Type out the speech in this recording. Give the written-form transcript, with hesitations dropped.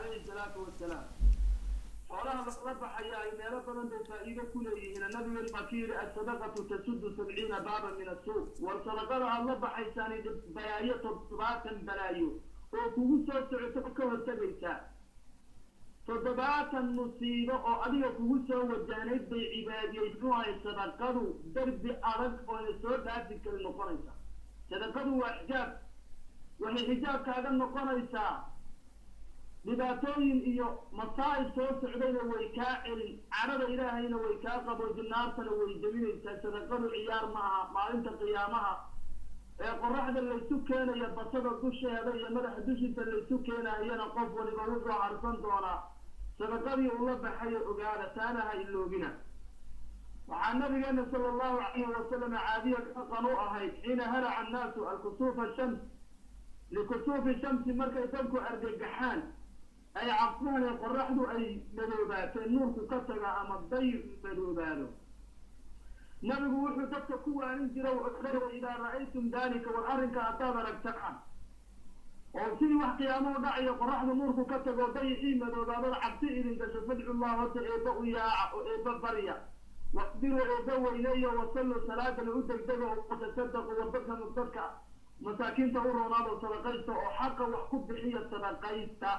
Calayhi salaatu wasalaam. Xoolaha lala baxaya ay meelo badan bay faa'iido ku leeyihiin. Nabigeen baa ka yidhi: "Asadaqatu tasudu 70 baaba min asuuq." War sadaqada aada la baxaysaani balaayo, 70 balaayo oo kugu soo socoto ka hortegaysaa, 70 musiibo oo adiga kugu soo wajahnayd bay cibaadiyey. Muxuu ahay sadaqadu? Darbi adag oona soo dhaafi karin noqonaysa. Sadaqadu waa xijaab, waxay xijaab kaaga noqonaysaa dhibaatooyin iyo masaa'ib soo socdayna way kaa celin, cadhada Ilaahayna way kaa qaboojin, naartana way deminaysaa. Sadaqadu ciyaar ma aha. Maalinta qiyaamaha ee qoraxda laysu keenayo, basada dusheeda iyo madaxa dushiisa laysu keenayana, qof waliba wuxuu harsan doonaa sadaqadii uu la baxayo. Ogaada taana, ha iloobina. Waxaa nabigeena sala allahu calayhi wasalam caadiya dhaqan u ahayd, xiina halaca annaasu alkusuufa shams, likusuufi shamsi, markay dadku argagaxaan, ay cabsaan ee qoraxdu ay madoobaatay, nuurku ka taga ama daycu madoobaado, nabigu wuxuu dadka ku waanin jira: "Idaa ra'aytum dalika," war arrinka haddaad aragtaan oo sidii wax qiyaamo u dhacayo, qoraxdu nuurku ka tago, dayicii madoobaadada, cabsi idin gasho, "fadcu llah," horta Eebba u yaaca oo Eebba barya, "waqdiruu," Eebba weyneeyo, "wasalluu," salaadana u degdega, "watasadaqu," war dadka masaakiinta u roonaado, sadaqaysta oo xaqa wax ku bixiya, sadaqaysta.